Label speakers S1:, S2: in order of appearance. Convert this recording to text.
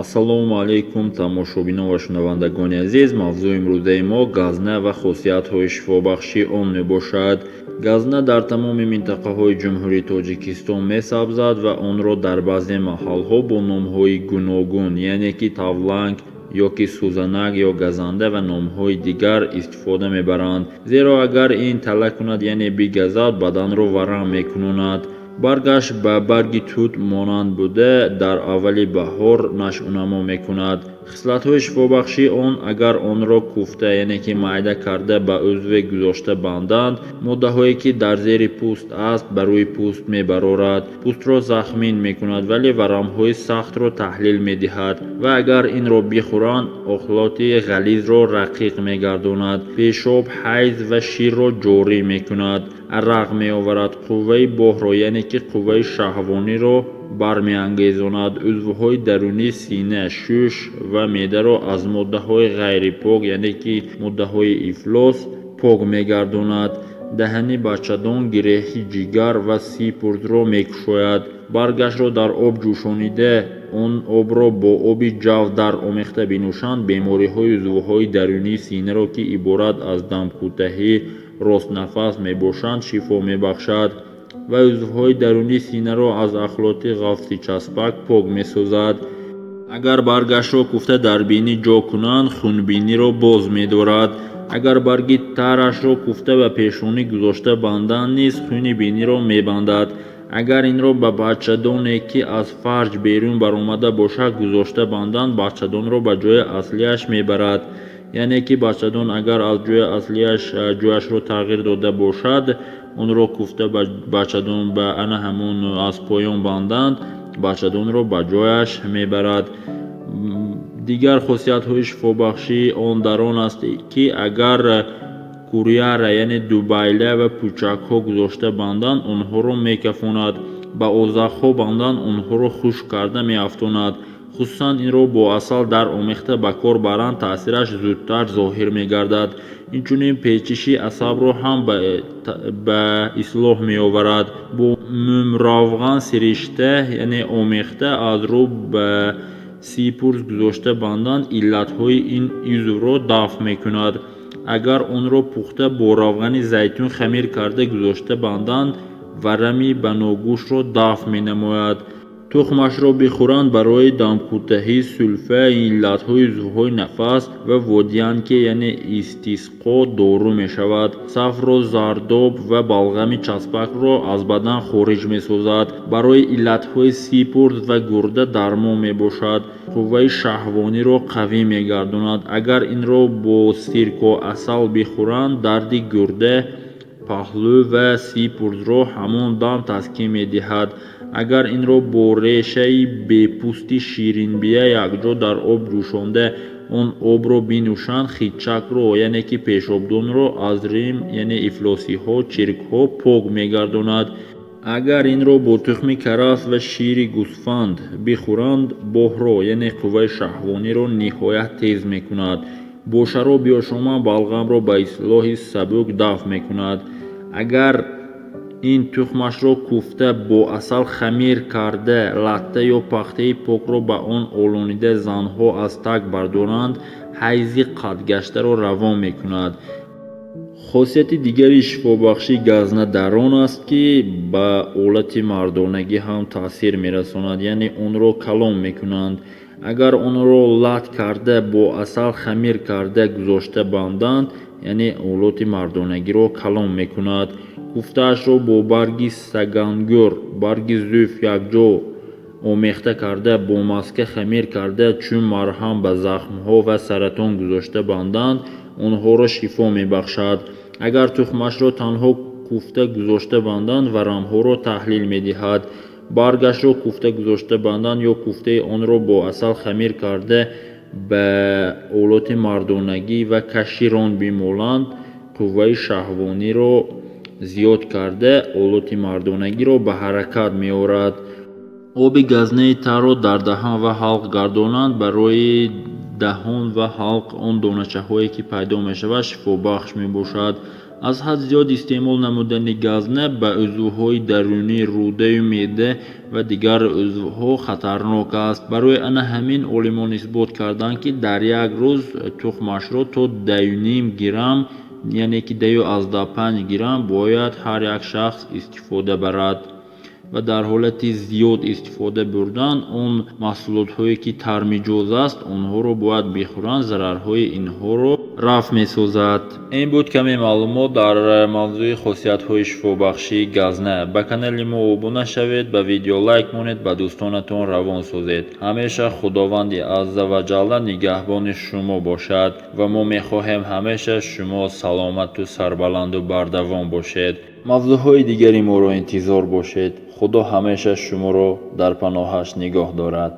S1: Ассалому алайкум, тамошобинон ва шунавандагони азиз. Мавзӯи имрӯзаи мо газна ва хосиятҳои шифобахши он мебошад. Газна дар тамоми минтақаҳои Ҷумҳурии Тоҷикистон месабзад ва онро дар баъзе маҳалҳо бо номҳои гуногун, яъне ки тавланг ё ки сӯзанак ё газанда ва номҳои дигар истифода мебаранд, зеро агар ин тала кунад, яъне бигазад, баданро варам мекунонад. Баргаш ба барги тут монанд буда, дар аввали баҳор нашъунамо мекунад. Хислатҳои шифобахшии он: агар онро куфта, яъне ки майда карда, ба узве гузошта банданд, моддаҳое ки дар зери пӯст аст, ба рӯи пӯст мебарорад, пӯстро захмин мекунад, вале варамҳои сахтро таҳлил медиҳад ва агар инро бихӯранд, охлоти ғализро рақиқ мегардонад, пешоб, ҳайз ва ширро ҷорӣ мекунад, арақ меоварад, қувваи боҳро, яъне ки қувваи шаҳвониро бармеангезонад, узвҳои дарунии сина, шуш ва меъдаро аз моддаҳои ғайрипок, яъне ки моддаҳои ифлос пок мегардонад, даҳани бачадон, гиреҳи ҷигар ва сипурзро мекушояд. Баргашро дар об ҷӯшонида, он обро бо оби ҷав дар омехта бинӯшанд, бемориҳои узвҳои дарунии синаро, ки иборат аз дамкӯтаҳӣ, ростнафас мебошанд, шифо мебахшад ва узвҳои дарунии синаро аз ахлоти ғафси часпак пок месозад. Агар баргашро куфта дар бинӣ ҷо кунанд, хунбиниро боз медорад. Агар барги тарашро куфта ба пешонӣ гузошта банданд низ, хуни биниро мебандад. Агар инро ба бачадоне, ки аз фарҷ берун баромада бошад, гузошта банданд, бачадонро ба ҷои аслиаш мебарад, яъне ки бачадон агар аз ҷои аслиаш ҷояшро тағйир дода бошад, онро куфта ба бачадон ба ана ҳамон аз поён банданд, бачадонро ба ҷояш мебарад. Дигар хосиятҳои шифобахшии он дар он аст, ки агар куряра, яъне дубайла ва пӯчакҳо гузошта банданд, онҳоро мекафонад, ба озақҳо банданд, онҳоро хушк карда меафтонад. Хусусан инро бо асал дар омехта ба кор баранд, таъсираш зудтар зоҳир мегардад. Инчунин печиши асабро ҳам ба ислоҳ меоварад. Бо мумравған сиришта, яъне омехта, аз рӯ ба сипурз гузошта банданд, иллатҳои ин узвро дафъ мекунад. Агар онро пухта бо равғани зайтун хамир карда гузошта банданд, варами баногӯшро дафъ менамояд. Тухмашро бихӯранд, барои дамкӯтаҳӣ, сулфа, иллатҳои узвҳои нафас ва водянка, яъне истисқо дору мешавад. Сафро, зардоб ва балғами часпакро аз бадан хориҷ месозад. Барои иллатҳои сипурз ва гурда дармон мебошад. Қувваи шаҳвониро қавӣ мегардонад. Агар инро бо сиркоасал бихӯранд, дарди гурда, паҳлӯ ва сипурзро ҳамон дам таскин медиҳад. Агар инро бо решаи бепӯсти ширинбия якҷо дар об ҷӯшонда, он обро бинӯшанд, хитчакро, яъне ки пешобдонро аз рим, яъне ифлосиҳо, чиркҳо пок мегардонад. Агар инро бо тухми карафс ва шири гӯсфанд бихӯранд, боҳро, яъне қувваи шаҳвониро ниҳоят тез мекунад. Бо шароб биёшоманд, балғамро ба ислоҳи сабук дафъ мекунад. Агар ин тухмашро куфта, бо асал хамир карда, латта ё пахтаи покро ба он олонида, занҳо аз таг бардоранд, ҳайзи қатъгаштаро равон мекунад. Хосияти дигари шифобахшии газна дар он аст, ки ба олати мардонагӣ ҳам таъсир мерасонад, яъне онро калон мекунанд. Агар онро лат карда, бо асал хамир карда гузошта банданд, яъне олоти мардонагиро калон мекунад. Куфтаашро бо барги сагангӯр, барги зуф якҷо омехта карда, бо маска хамир карда, чун марҳам ба захмҳо ва саратон гузошта банданд, онҳоро шифо мебахшад. Агар тухмашро танҳо куфта гузошта банданд, варамҳоро таҳлил медиҳад. Баргашро куфта гузошта банданд ё куфтаи онро бо асал хамир карда, ба олоти мардонагӣ ва каши рон бимоланд, қувваи шаҳвониро зиёд карда, олоти мардонагиро ба ҳаракат меорад. Оби газнаи тарро дар даҳан ва ҳалқ гардонанд, барои даҳон ва ҳалқ он доначаҳое ки пайдо мешавад, шифобахш мебошад. Аз ҳад зиёд истеъмол намудани газна ба узвҳои дарунии рӯдаю меъда ва дигар узвҳо хатарнок аст. Барои ана ҳамин олимон исбот карданд, ки дар як рӯз тухмашро то 10,5 грамм, яъне ки 10,5 грамм бояд ҳар як шахс истифода барад. Ва дар ҳолати зиёд истифода бурдан, он маҳсулотҳое ки тармиҷоз аст, онҳоро бояд бихӯранд, зарарҳои инҳоро рафъ месозад. Ин буд каме маълумот дар мавзӯи хосиятҳои шифобахшии газна. Ба канали мо обуна шавед, ба видео лайк монед, ба дӯстонатон равон созед. Ҳамеша Худованди азза ва ҷалла нигаҳбони шумо бошад ва мо мехоҳем ҳамеша шумо саломату сарбаланду бардавом бошед. Мавзӯъҳои дигари моро интизор бошед. Худо ҳамеша шуморо дар паноҳаш нигоҳ дорад.